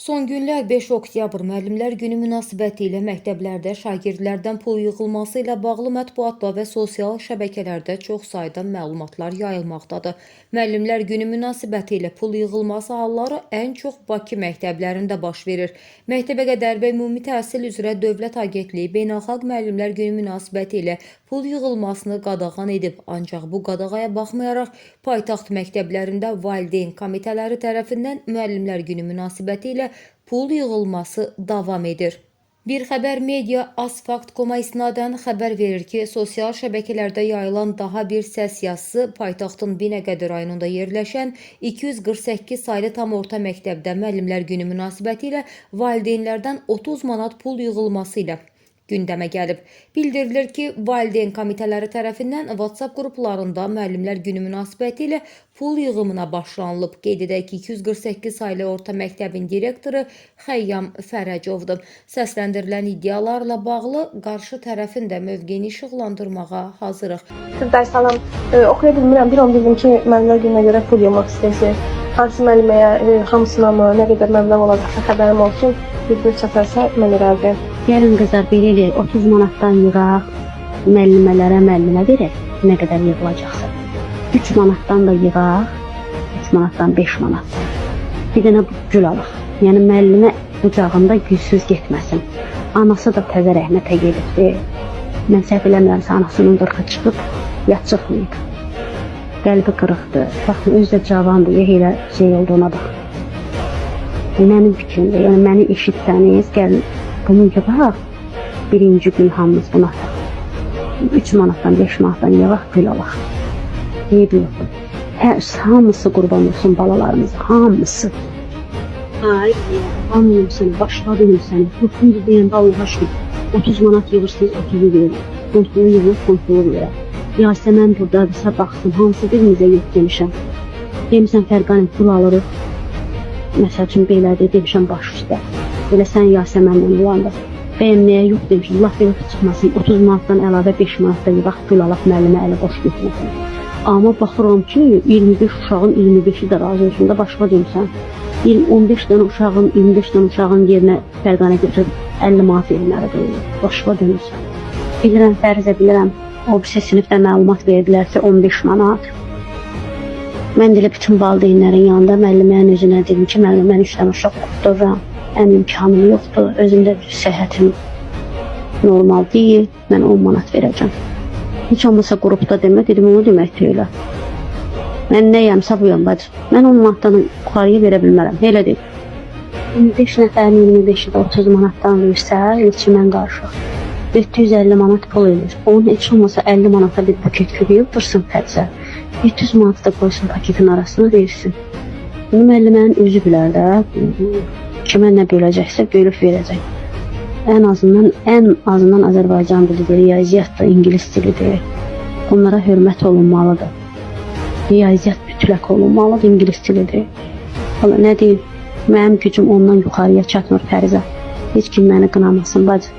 Son günlər 5 oktyabr Müəllimlər Günü münasibəti ilə məktəblərdə şagirdlərdən pul yığılması ilə bağlı mətbuatda və sosial şəbəkələrdə çox sayda məlumatlar yayılmaqdadır. Müəllimlər Günü münasibəti ilə pul yığılması halları ən çox Bakı məktəblərində baş verir. Məktəbəqədər və Ümumi Təhsil üzrə Dövlət Agentliyi Beynəlxalq Müəllimlər Günü münasibəti ilə pul yığılmasını qadağan edib. Ancaq bu qadağaya baxmayaraq paytaxt məktəblərində valideyn komitələri tərəfindən Müəllimlər Günü münasibəti ilə pul yığılması davam edir. Bir xəbər media Asfakt.com-a istinadən xəbər verir ki, sosial şəbəkələrdə yayılan daha bir səs yazısı paytaxtın Binəqədi rayonunda yerləşən 248 saylı tam orta məktəbdə Müəllimlər Günü münasibəti ilə valideynlərdən 30 manat pul yığılması ilə gündəmə gəlib. Bildirilir ki, valideyn komitələri tərəfindən WhatsApp qruplarında Müəllimlər Günü münasibəti ilə pul yığımına başlanılıb. Qeyd edək ki, 248 saylı orta məktəbin direktoru Xəyyam Fərəcovdur. Səsləndirilən iddialarla bağlı qarşı tərəfin də mövqeyini işıqlandırmağa hazırıq. Dərs salam. Oxuya bilmirəm. Bir onu dedim ki, müəllimlər gününə görə pul yığmaq istəyirsiniz. Hansı müəlliməyə, hamısına mı, nə qədər məbləğ olacaqsa xəbərim olsun. Bir-bir çatarsa mən irəliləyəm. Gəlin qızlar belə eləyək, 30 manatdan yığaq, müəllimələrə müəllimə verək, nə qədər yığılacaqsa. 3 manatdan da yığaq, 3 manatdan 5 manat. Bir dənə gül alaq. Yəni müəllimə qucağında gülsüz getməsin. Anası da təzə rəhmətə gedibdi. Mən səhv eləmirəmsə anasının qırxı çıxıb, ya çıxmayıb. Qəlbi qırıqdır. Baxın, özü də cavandır, elə şey olduğuna bax. Mənim fikrimdə, yəni məni eşitsəniz, gəlin bunu yığaq, birinci gün hamımız bunu ataq. 3 manatdan, 5 manatdan yığaq, gül alaq. Eybi yoxdur. Hər, hamısı qurban olsun balalarımıza, hamısı. Ay, anlıyorum səni, başladım səni. Yoxundur deyəndə Allaha şükür. 30 manat yığırsınız, 30-u verirəm. Kontulu yığılır, kontulu verirəm. Yasəmən buradadırsa baxsın, hansı birimizə yox demişəm. Demişəm Fərqanə pul alırıq. Məsəl üçün belədir, demişəm baş üstə. Elə sən Yasəmənlə olanda. Bəyəm nəyə yox demişəm, laf belə çıxmasın. 30 manatdan əlavə 5 manat da yığaq, gül alaq, müəllimə əli boş getməsin. Amma baxıram ki, 25 uşağın 25-i də razı olsun da başqa demirsən. 15 dənə uşağın, 25 dənə uşağın yerinə Fərqanə götürüb 50 manat verməlidir. Başqa demirsən. Bilirəm, fərzə bilirəm. O birisi sinifdə məlumat verdilərsə 15 manat. Mən də elə bütün valideynlərin yanında müəllimənin özünə dedim ki, müəllim mən 3 dənə uşaq oxuduram. Ən imkanım yoxdur. Özümdə bir səhhətim normal deyil. Mən 10 manat verəcəm. Heç olmasa qrupda demə, dedim onu demək deyil. Mən nəyəmsə buyam bacım. Mən 10 manatdan yuxarıya verə bilmərəm. Elə dedim. 25 nəfərin 25-i də 30 manatdan versə, ilçi mən qarışıq. 750 manat pul eləyir. Onun heç olmasa 50 manata bir paket gül yığdırsın fərzə. 700 manatı da qoysun paketin arasına versin. Bunu müəllimənin özü bilər də. Kimə nə böləcəksə bölüb verəcək. Ən azından Azərbaycan dilidir, riyaziyyat da ingilis dilidir. Onlara hörmət olunmalıdır. Riyaziyyat mütləq olunmalıdır, ingilis dilidir. Valla nə deyim, mənim gücüm ondan yuxarıya çatmır Fərizə. Heç kim məni qınamasın bacı.